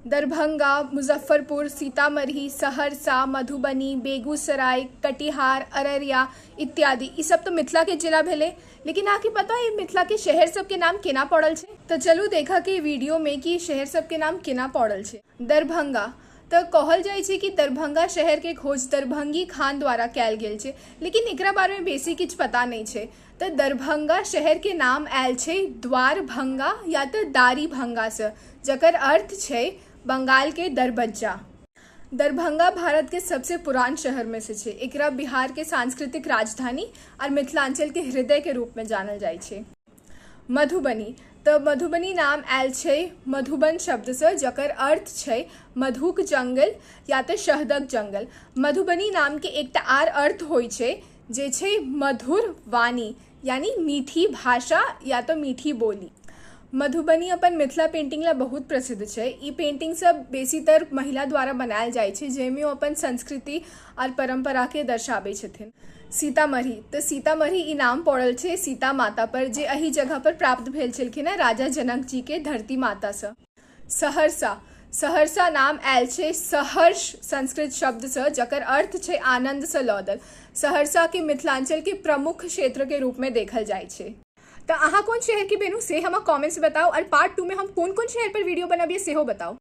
दरभंगा, मुजफ्फरपुर, सीतामढ़ी, सहरसा, मधुबनी, बेगूसराय, कटिहार, अररिया इत्यादि ई सब तऽ मिथिला के जिला भेलै। लेकिन अहाँके पता है मिथिला के शहर सबके नाम केना पड़ल छै? तऽ चलू देखऽ के वीडियो में कि शहर सबके नाम केना पड़ल छै। दरभंगा तऽ कहल जाइ छै कि दरभंगा शहर के खोज दरभंगी खान द्वारा कयल गेल छै, लेकिन एकरा बारे में बेसी किछु पता नहि छै। तऽ दरभंगा शहर के नाम आयल छै द्वारभंगा या तऽ दारीभंगा से, जकर अर्थ छै बंगाल के दरबज्जा। दरभंगा भारत के सबसे पुरान शहर में से छै। एकरा बिहार के सांस्कृतिक राजधानी और मिथिलांचल के हृदय के रूप में जानल जाइ छै। मधुबनी तऽ मधुबनी नाम आयल छै मधुबन शब्दसँ, जकर अर्थ छै मधुक जंगल या तऽ शहदक जंगल। मधुबनी नामके एकटा आर अर्थ होइ छै जे छै मधुर वाणी, यानी मीठी भाषा या तऽ मीठी बोली। मधुबनी अपन मिथिला पेंटिंग ला बहुत प्रसिद्ध छै। ई पेंटिंग सब बेसीतर महिला द्वारा बनायल जाइ छै, जाहिमे ओ अपन संस्कृति आओर परम्पराके दर्शाबै छथिन। सीतामढ़ी तऽ सीतामढ़ी ई नाम पड़ल छै सीता माता पर, जे एहि जगह पर प्राप्त भेल छलखिन हेँ राजा जनक जी के धरती मातासँ। सहरसा सहरसा नाम आयल छै सहर्ष संस्कृत शब्दसँ, जकर अर्थ छै आनन्दसँ लदल। सहरसाके मिथिलांचलके प्रमुख क्षेत्रके रूपमे देखल जाइ छै। तऽ अहाँ कोन शहरके भेलहुँ से हमरा कमेंट्स बताउ, और पार्ट 2 में हम कोन कोन शहर पर वीडियो बनाबिए सेहो बताउ।